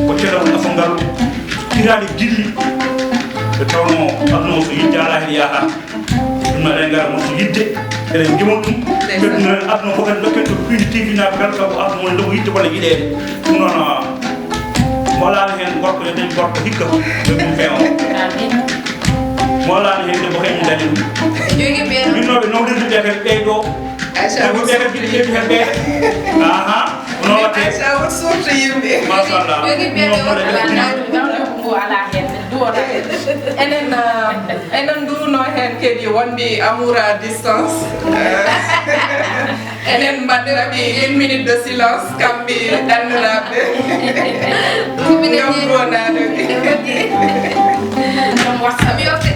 Ko cellal woni afo ngal, hitaande gilli. Nde tawnoo aduna o so yiɗde alaa heen yaha. Ɗum noon eɗen ngara mo so yiɗde, eɗen njima ɗum. Ndeysaan. Ɓe ɗum noon aduna fof kadi dokken to primitif naaɓe kala sabu aduna woni nde ko yiɗde walla yiɗeede. Ɗum noon, ah, mo alaano heen gorko, yo dañ gorko hikka, ɓe ɗum feewa. Amiin. Mo alaano heen debbo, kañum daña ɗum. Jogi ɓeen. Winnooɓe nawdirde ɓe kadi ɓeydo. Aca, tawi ɓe kadi ɓe ɓe ɓe. Aha. Hono watte. Aca, won surtout yimɓe. Machallah. Jogi ɓeen. Ɗum noon, wala nawde, nawde ko ngu alaa heen, min duwata heen. Enen, ah, enen nduwno heen kadi wonɓe amour à distance. Enen mbaɗiraɓe une minute de silence, kamɓe ɗanniraaɓe. Ngam wonanaade ɓe. Ngam WhatsApp yoɓde.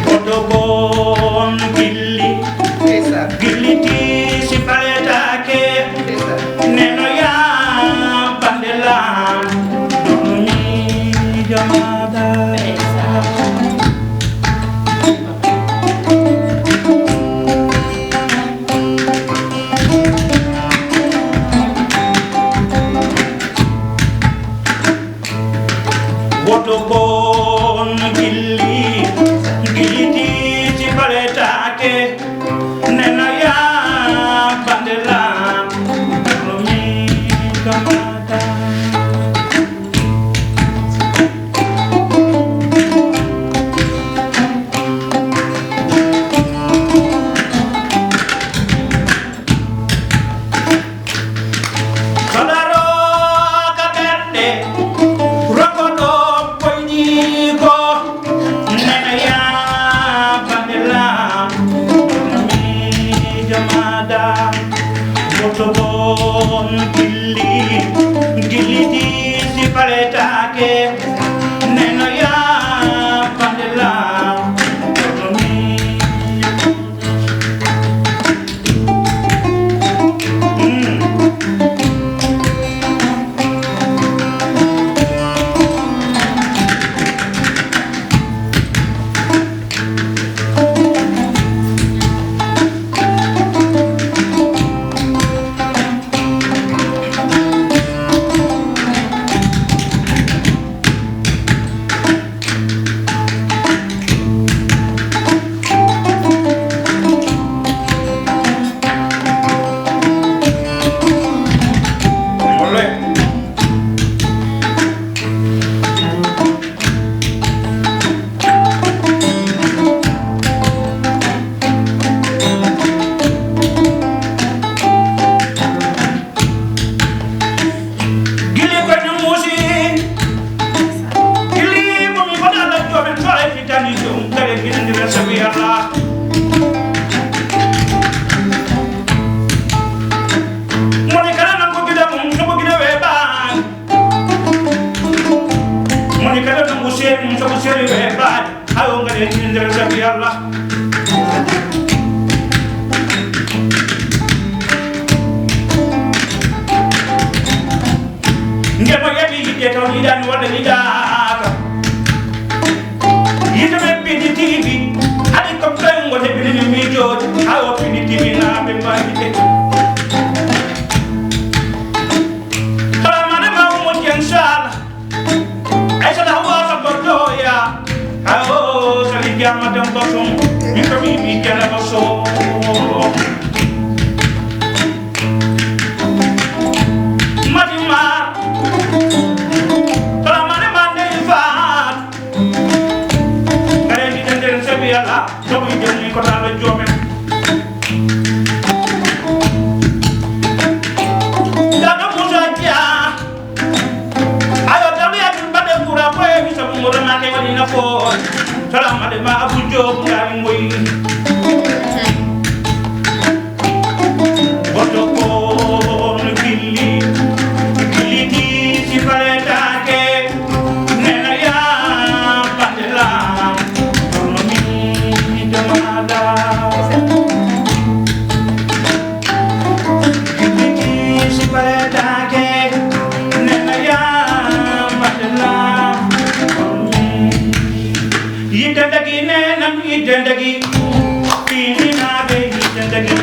Woto boon gilli, ndeysaan, gilli tiisi faletaake. Ndeysaan. Neno yaa bande lam, ɗum miijo maɗa. Ndeysaan. Woto boon gilli, gilli tiisi faletaake. Nena yaa bande lam, ɗum miijo maɗa. Soɗaro ka ɓerɗe, roko ɗo boyɗi ko, nena yaa bande lam, miijo maɗa. Woto boon gilli, gilli tiisi faletaake, nena yaa bande lam, woto miijo. Gili ko ñamusi, gili mo mi fota la jomen fara fitani jom kare gili ndi resa mi Allah. Moni kala nangu gida mum, nangu gida we ban. Moni kala nangu seri mum, nangu seri we ban. Ayo ngare ni ndere sabi Allah. Nde mo yeɗi yiɗde taw yiɗani walla yiɗaaka. Yiɗde ɓe pindi tiiɗi, haɗi ko ɓen wonde ɓe nini miijooji, haa o pindi tiiɗi naa ɓe mbaɗi ɓe. Salamane ma umu jen sala. Ay sala hawa sa bordoya. Ayo, sali jama dan basum. Mi ko mi mi jana basum. Madima, salamane mande ifat. Kare ni den den sabi Allah, sabu den ni ko dala jome. Dada Musa Dia, ayo dami ya dun bade kura ko e bisa mu rama ke wani na ko. Salamane ma Abu Job ngari moyi. Dagi nenam yitte dagi, pininaaɓe yitte dagi.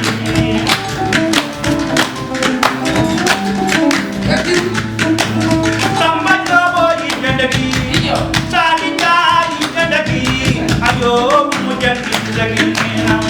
Samba Jobo yitte dagi, Sali Ka yitte dagi, ayo mo jang yitte dagi nenam.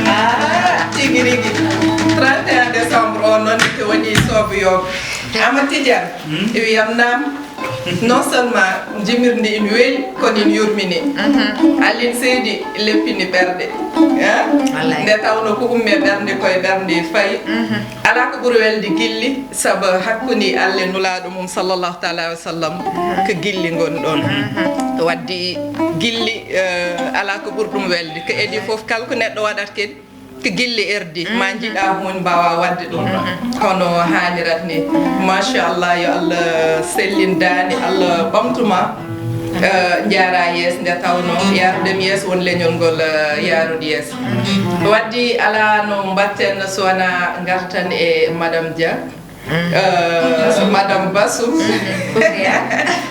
Ah, tigi rigi. Trente et un décembre o noon ko woni soobo yooɓe. Ama Tidiane, hmm? Wi am naam. Non seulement jimirndi ina weeli, kono ina yurmini. Mhm. Aline Seydi leppini ɓerɗe. Eh? Wallay. Nde tawno ko umme ɓernde koye ɓernde fayi. Mhm. Alaa ko ɓuri welde gilli, sabu hakkunde Allah e Nulaaɗo mum sallallahu taala wa sallam, ko gilli ngon ɗon. Mhm. Waddi gilli, eh, alaa ko ɓuri ɗum welde. Ko edi fof kala ko neɗɗo waɗat kadi, ko gilli erdi, ma mhm, njiɗa huun mbaawa waɗde ɗum. Mhm. Hono haanirat ni. Machallah, yo Allah sellin daande, Allah ɓamtuma. Eh, njaara yees nde tawno yaarudem yees won leñol ngol, eh, yaarude yees. Waddi alaa no mbatten so wonaa ngartan e Madame Dia. Eh, Madame Bassoum. Ko ɓeya?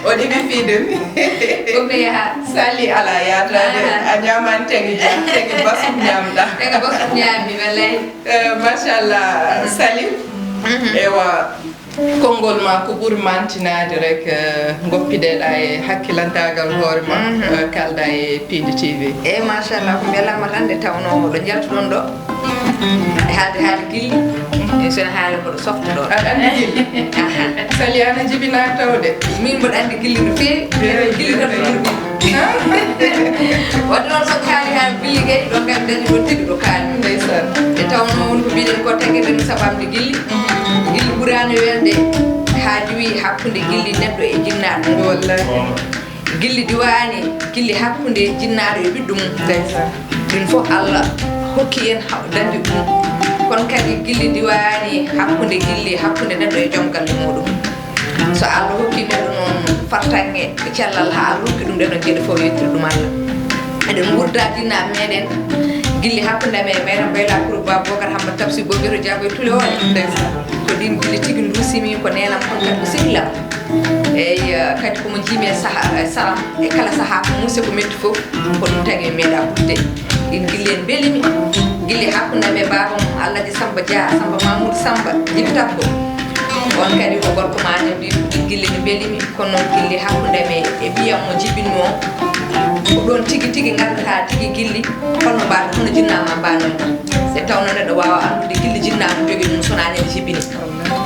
O ɗiɗi fiide mi. Ko ɓeya? Sali alaa yaataade. Aha. A ñaamaani tegi Dia, tegi Bassoum ñaamɗa. Tegi Bassoum ñaami, wallay. Eh, machallah, Sali. Mhm. Ewa. Konngol ma ko ɓuri mantinaade rek, eh, ngoppiɗeɗa e hakkilantaagal hoore ma, mhm, eh, kalɗa e Piindi T V. Eyi, machallah, ko mbelama tan nde tawno ɗo njaltuɗon ɗo. E haalde haali gilli, e so en haali ko ɗo softuɗo. Aɗa anndi gilli? Aha. Sali ana jibinaaka tawde. Min mboɗo anndi gilli no feewi, eyi, gilli tan no ɓuri. Wadde noon so ko haali haa billi gay, ɗo kadi dañi ɗo tigi ɗo kaali. Ndeysaan. Nde tawno won ko mbiɗen ko tagirɗen sabamde gilli. Gilli ɓuraani welde haa diwi hakkunde gilli neɗɗo e jinnaaɗo. Wallahi. Gilli diwaani, gilli hakkunde jinnaaɗo e ɓiɗɗo mum. Ndeysaan. Ɗum fof Allah hokki en ha-, dañde ɗum. Kono kadi gilli diwaani hakkunde gilli, hakkunde neɗɗo e joom galle muɗum. So Allah hokki neɗɗo noon fartaŋŋe e cellal, haa Allah hokki ɗum ɗen ɗon geɗe fof, yettude ɗum Allah. Eɗen nguurda diina meɗen, gilli hakkunde amen e meɗen Bayla Kuru Ba Bokar Hamma Tabsi Bogeto Jaago e Tule Hoore. Ndeysaan. Ko ɗin gilli tigi nduusimi, ko neenam, kono kadi ko sehil am. Eyi, eh, kadi ko mo njiimi e saha-, e saram, e kala sahaa ko muuse ko metti fof, ko ɗum tagi mi meeɗa huɗde. Ɗin gilli en mbelimi. Gilli hakkunde am e baaba mum, Alhaji Samba Dia, Samba Mamoudou Samba, Jibi Tappo. On kadi ko gorko ma, ne mbi ɗin gilli ne mbelimi, kono noon gilli hakkunde am e, e ɓiyam mo jibinmi o. Ko ɗon tigi tigi nganndataa tigi gilli, holno mbaɗa, hono jinnaa ma mbaɗnoyta. Nde tawno neɗɗo waawa anndude gilli jinnaa mo jogii ɗum, so wonaa nene jibini.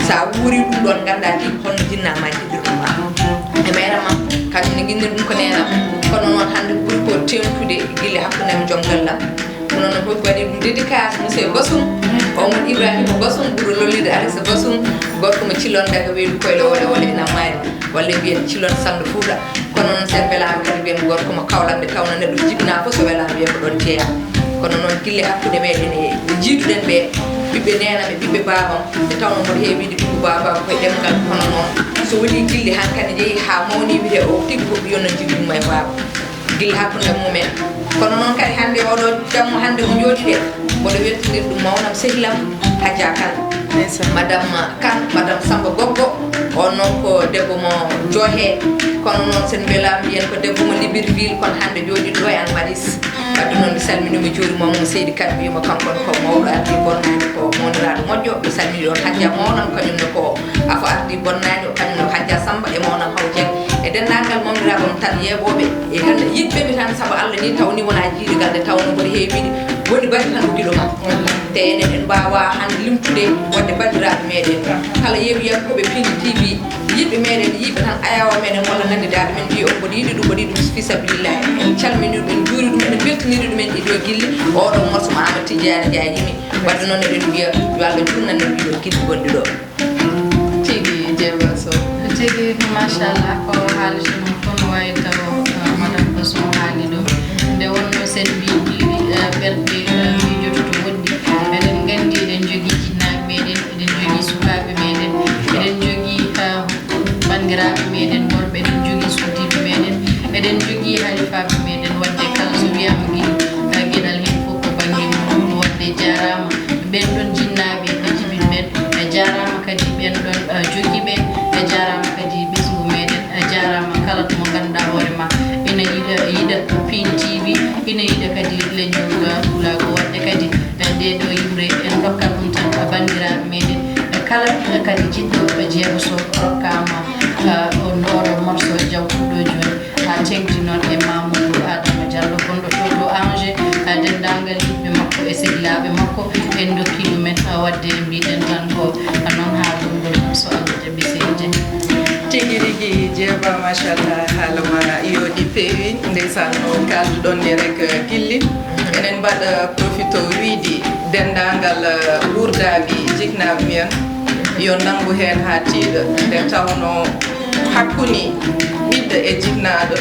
So a wuuri ɗum ɗon, nganndaa tigi holno jinnaa ma jiɗirɗum ma. E mayre ma, kañum ne nginndiri ɗum ko neenam. Kono noon hannde ɓuri ko teeŋtude gilli hakkunde am e joom gallam. Kono noon fof waɗi ɗum dédicace, monsieur Bassoum. O won Ibrahima Bassoum, ɓuro lollirde Alisa Bassoum. Gorko mo Cilon daga Weedu Koyle Wole Wole ina Maari. Walla mbiyen Cilon Sanndo Fuuta. Kono noon, so en mbelaama kadi, mbiyen gorko mo Kawlak, nde tawno neɗɗo jibinaa fof, so welaama, wiya ko ɗon jeyaa. Kono noon, gilli hakkunde meɗen e ɓe njiiduɗen ɓe, ɓiɓɓe neenam e ɓiɓɓe baabam, nde tawno mboɗo heewi wiide ɓiɓɓe baabam koye ɗemngal, kono noon, so woni gilli hankadi jeyi haa mawni, wiyee o tigi ko ɓiyon no jibinmi e baaba. Gilli hakkunde mumen. Kono noon kadi, hannde oɗo jamma hannde mo njooɗiɗen, mboɗo weltinir ɗum mawnam sehilam, Hajja Kane. Ndeysaan. Madame Kane, Madame Samba Goggo, on noon ko debbo mo Joohe, kono noon sen mbelaama mbiyen ko debbo mo Libreville, kono hannde jooɗiiɗo ɗo e Anne Maris. Wadde noon mi salminii mo, juuriima mo, Seydi Kane, wiima kanko ne ko mawɗo ardii bonnaani, ko mawniraaɗo moƴƴo. Mi salminii on Hajja Mawnan, kañum ne ko afo ardii bonnaani, o kañum ne ko Hajja Samba e Mawnan Haw Dieng. E denndaangal mawɓe Rabon tan yeeɓooɓe e hannde yiɗɓe mi tan sabu Allah ni tawni wona jiidigal nde tawno mboɗo heewiɗi woni bandi tan ko giɗo ma. Te enen en mbawa hannde limtude wonde banndiraaɓe meɗen kala yeewi yaltuɓe pindi tv yiɗɓe meɗen yiɓe tan ayawa meɗen walla nanndidaɓe men mbiya on mboɗo yiɗi ɗum mboɗo yiɗi ɗum fi sabilillahi en calmini ɗum en juuri ɗum en beltiniri ɗum en ɗiɗo gilli oɗo morso mo Amadou Tidiane Ndiaye yimi. Wadde noon eɗen mbiya yo Allah junnanno ɗiɗo gilli gonɗi ɗo. Tigi Jeeba Sow. Tigi machallah ko haalata ɗum fof no waawi taw madame Basso haali ɗum nde wonno sen mbiɗi belɗe miijoto to woɗɗi eɗen nganndi eɗen njogii jinnaaɓe meɗen eɗen njogii sukaaɓe meɗen eɗen njogii banndiraaɓe meɗen worɓe eɗen njogii suddiiɓe meɗen eɗen njogii halifaaɓe meɗen wadde kala so wiyaama giɗo geɗal heen fof ko bannge mum wadde jaaraama ɓen ɗon jinnaaɓe ɓe jibin ɓen ɓe jaaraama kadi ɓen ɗon jogiiɓe ɓe jaaraama kadi ɓesngu meɗen jaaraama kala mo ngannduɗaa hoore ma ina yiɗa yiɗa pin tv ina yiɗa kadi leñol pulaagu wadde kadi ɗee ɗo yimre en ndokkat ɗum tan banndiraaɓe meɗen kala kadi jiɗɗo jeeɓa so rokkaama on oɗo morso jawtuɗo jooni ha teŋti noon e mamoudou adama diallo gonɗo to to angers denndaangal yimɓe makko e sehilaaɓe makko en ndokki ɗumen wadde mbiɗen tan ko noon ha gonɗon tan so allah jaɓi seydi. Tigi rigi jeeba machallah haala ma yooɗi peewi ndeysan no kalduɗon ni rek gilli enen mbaɗa profito wiidi denndaangal wuurdaaɓe jiknaaɓe men yo nanngu heen haa tiiɗa nde tawno hakkunde ɓiɗɗo e jiknaaɗo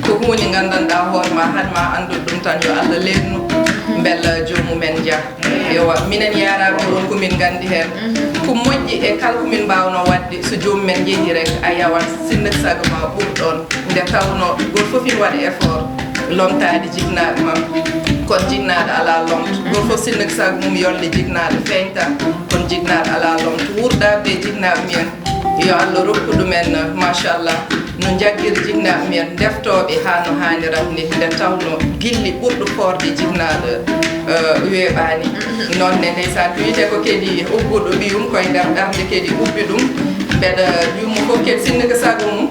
ko huunde nganndanɗaa hoore ma haɗ ma anndude ɗum tan yo allah leernu mbela joomumen jah ewa minen yaaraaɓe won ko min nganndi heen ko moƴƴi e kala ko min mbaawno waɗde so joomumen njehi rek a yawat sinno sago ma ɓur ɗoon nde tawno gooto fof ina waɗa effort lomtaade jiknaaɓe makko kono jiknaaɗo alaa lomto gooto fof sinno sago mum yolle jiknaaɗo feeñta kono jiknaaɗo alaa lomto wuurdaaɓe e jiknaaɓe mumen yo allah rokku ɗumen machallah no njaggiri jiknaaɓe mumen ndeftooɓe haa no haanirata ni nde tawno gilli ɓurɗo foorde jiknaaɗo weeɓaani noon ne ndeysaan ko wiyetee ko kadi ubbuɗo ɓiyum koye nder darnde kadi ubbi ɗum mbeɗa yumma fof kadi sinno ko sago mum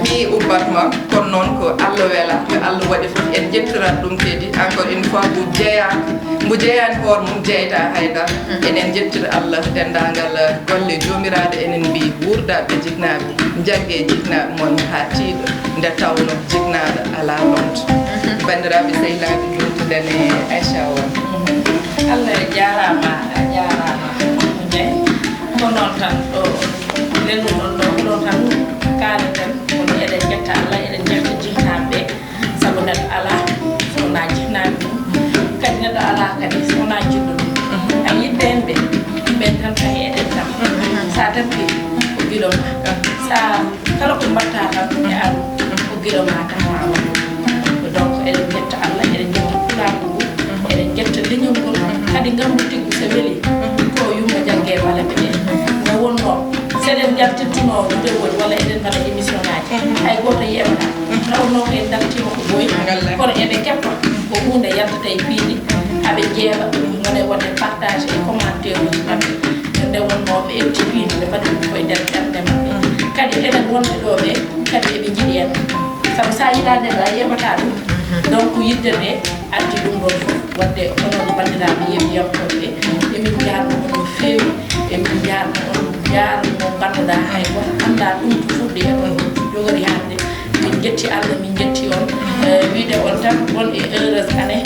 ɓii ubbatma kono noon ko allah wela ko allah waɗi fof en jettirat ɗum kadi encore une fois ko jeeya mbo jeeyani hoore mum jeyta haydara enen jettira allah denndaangal golle joomiraaɗo enen mbi wuurdaɓe jiknaaɓe jagge jiknaaɓe mon haa tiiɗo nde tawno jiknaaɗo alaa lomto banndiraaɓe sehilaaɓe jumtuɗen e aicha o allah jaaraama a jaaraama jey ko noon tan ɗo lelnuɗon ɗo ko ɗon tan kaalaten kono eɗen jetta allah eɗen jetta jiknaaɓe ɓe sabu neɗɗo alaa so wonaa jinnaaɓe mum kadi neɗɗo alaa kadi so wonaa jiɗɗo ɗum a yiɗɓe en ɓe ɓen tan tawi eɗen tan sa tappi ko giɗo ma sa kala ko mbatta tan e aɗu ko giɗo ma tan ma waɗ donc eɗen jetta allah eɗen jetta pulaagu ngu eɗen jetta leñol ngol kadi ngammu tiggu so weli ko yumma jagge bala ɓe ɗen no wonno seɗen jaltittuno ɗuɗewol walla eɗen mbaɗa émission ngaji hay goto yeɓata tawnoo en dartiima ko boyi kono eɓe keppa ko huunde yaltata e piindi aɓe jeeɓa ngona e waɗde partage e commentaire uji maɓɓe nde wonnoo ɓe ƴetti piindi ɓe mbaɗi ɗum koye nder ɓernde maɓɓe kadi enen wonɓe ɗo ɓe kadi eɓe njiɗi en sabu so a yiɗaa neɗɗo a yeɓata ɗum donc yidde nde addi ɗum ɗon fof wadde onon banndiraaɓe yeeɓiyankoɓe emin njaarno on no feewi emin njaarno on njaarno ngannduɗaa hay goto anndaa ɗum ko fuɗɗi e on jogori hannde min jetti allah min jetti on wiide on tan won e heureuse année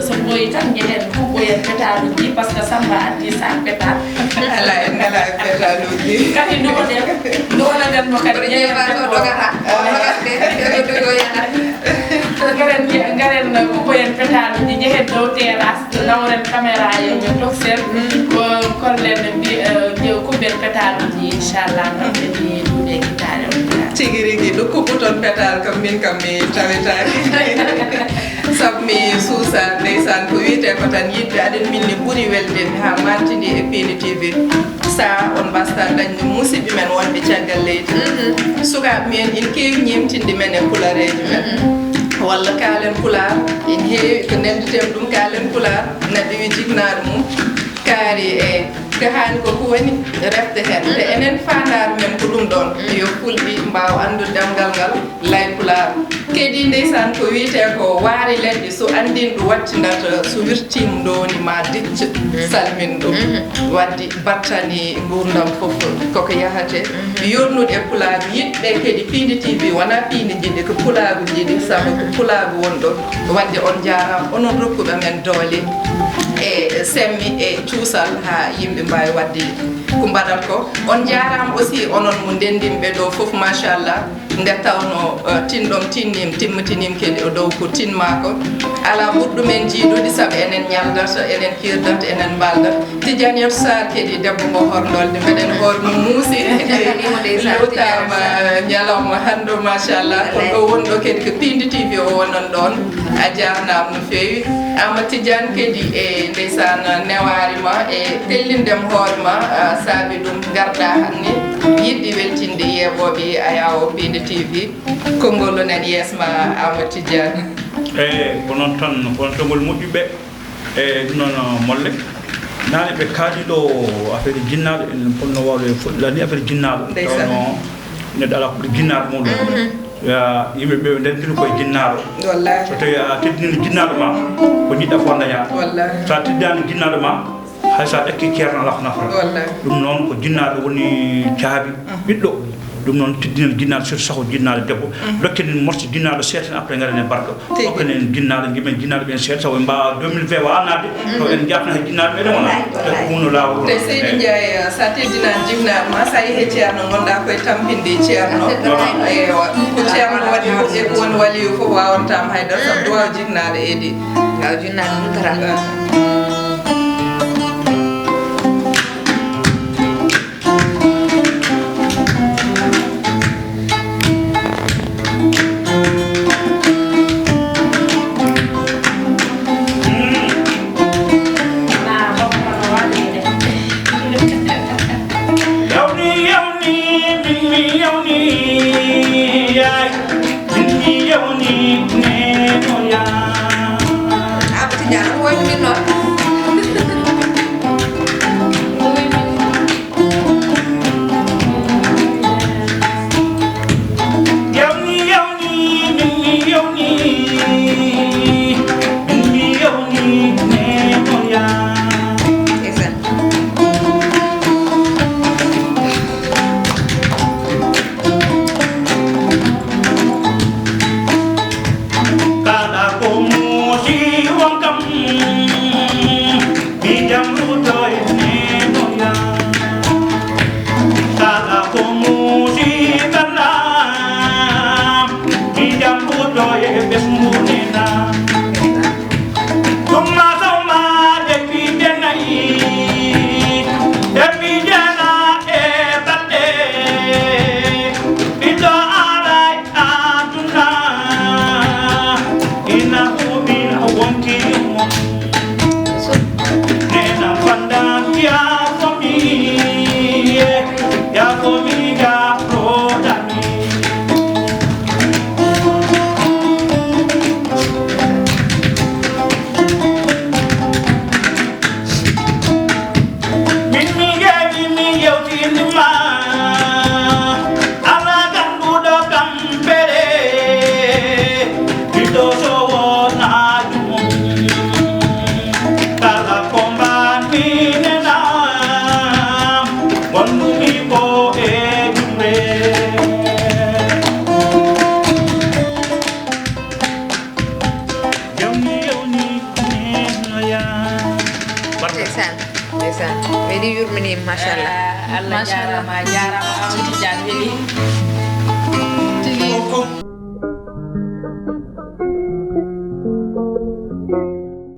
so ɓooyi tan njehen kuɓɓoyen pétaluji par ce que samba addi sak pétal ala en ngala e pétaluji kadi nduwoɗen nduwoɗen no kadi jeeɓa to dogata ngaren ngaren kuɓɓoyen pétaluji njehen dow terrasse nawren caméra yo ɓe toksen ko kollen mbi jew kuɓɓen pétaluji inchallah noon ɓe mbi ɗuuɗe guitare on tigi rigi ɗo kuɓɓu toon pétal kam min kam mi tawetaki sabu mi suusa ndeysaan ko wiyetee ko tan yiɗɓe aɗen min ne ɓuri welde mi haa mantini e pini tv sa on mbasta dañde musidɓe men wonɓe caggal leydi sukaaɓe men ina keewi ñeemtinde men e pulareeji men walla kaalen pulaar ina heewi ko ndenndeten ɗum kaalen pulaar neɗɗo wi jiknaaɗo mum kaari e Ko haani ko ko woni refte heen. Nde enen faandaare men ko ɗum ɗoon. Yo Fulɓe mbaaw anndude ɗemngal ngal, lay Pulaar. Kadi ndeysaan ko wiyetee ko waare leɗɗe, so anndin ɗo wattindata, so wirtiima ndooni ma dicc, salmin ɗum. Wadde battani nguurndam fof koko yahatee. Yooɗnude e Pulaar, yiɗɓe kadi Piindi T V, wonaa Piindi njiɗi, ko Pulaagu njiɗi, sabu ko Pulaagu woni ɗoon. Wadde on njaaraama, onon rokkuɓe men doole e semmi e cuusal haa yimɓe mbaawi waɗde ko mbaɗat ko. On njaaraama aussi, onon mo ndenndinɓe ɗo fof, machallah. Nde tawnoo, eh, tinɗom tinniim, timmitiniim kadi o dow ko tinmaa ko. Alaa ɓurɗo men jiidude, sabu enen ñaldata, enen kiirdata, enen mbaaldata. Tidiane Yero Sarr kadi debbo mo horndolde, mbeɗen hoor mo muusi. Ɗum ndeysaan, lowtaama Tidiane Sarr. Ñalawma hannde, machallah. Ko ɗo wonɗo kadi ko Piindi T V o wonan ɗoon. A jaarnaama no feewi. Ama Tidiane kadi e ndeysaan newaari ma e tellindem hoore ma, a, saabi ɗum ngarɗaa hannde. Yiɗde weltinde yeeɓooɓe Ayaw Piindi T V. Konngol onon yeeso ma, Ama Tidiane. Eyi, ko noon tan, ko noon tan ngol moƴƴuɓe. Eyi, ɗum noon, molle. Naane ɓe kaali ɗo affaire jinnaaɗo, en ponno wawde fof lani affaire jinnaaɗo. Ndeysaan. Tawnoo neɗɗo alaa ko ɓuri jinnaaɗo muɗum. Mhm. Ya, yimɓe ɓe ndenndiri koye jinnaaɗo. Wallaahi. So tawii a teddinii jinnaaɗo ma, ko jiɗɗa fof dañaa. Wallaahi. So a teddinaani jinnaaɗo ma, hay so a ƴakki ceerno alaa ko nafata. Wallaahi. Ɗum noon ko jinnaaɗo woni caabi ɓiɗɗo. Ɗum noon teddinal jinnaaɗo, surtout saho jinnaaɗo debbo. Mhm. Dokken en morso jinnaaɗo seetan, après ngaren e barka. Tigi. Dokken en jinnaaɗo, njimen jinnaaɗo ɓen seeɗa, sabu en mbaawa deux mille vingt wawa naatde, mhm, taw en jaafna he jinnaaɗo meɗen wona. Wallaahi, wallaahi. Te ko ɗum woni laawol. Te seydi Ndiaye, sa teddinani jinnaaɗo ma, sa yehi ceerno, ngonɗa koye tampinde ceerno. Wallaahi. Eywa. Ko ceerno waɗi fof e ko woni waliyu fof wawantama haydara, sabu duwaw jinnaaɗo eedi. Ngaw jinnaaɗo ɗum tara. Yawni, yawni, min mi yawni, yaay. Min mi yawni, nenoya. Abou Tidiane, ko wayno min noon. Yawni, yawni, min mi yawni, min mi yawni, nenoya. Ndeysaan. Kala ko muusi won kam, mi jam luto e nenoya. Kala ko muusi kala, mi jam luto e ɓesngu nena. Ɗum ma sawma de piije nayi, de piije na e balɗe, ɓiɗɗo aray aduna, ina huɓina wonti mum. Nena fanda yafomi, yafomi, yafomi. Min mi yeewi, mi yewtini ma, ala ganduɗo kam bere, ɓiɗɗo so wona ɗum. Kala ko mbanmi nenam, wonɗumi ko e jumre. Yawni, yawni, nenoya. Ndeysaan, ndeysaan. Weɗi yurmini, machallah. Eh, Allah. Machallah. Jaaraama, jaaraama, Amadou Tidiane, weɗi.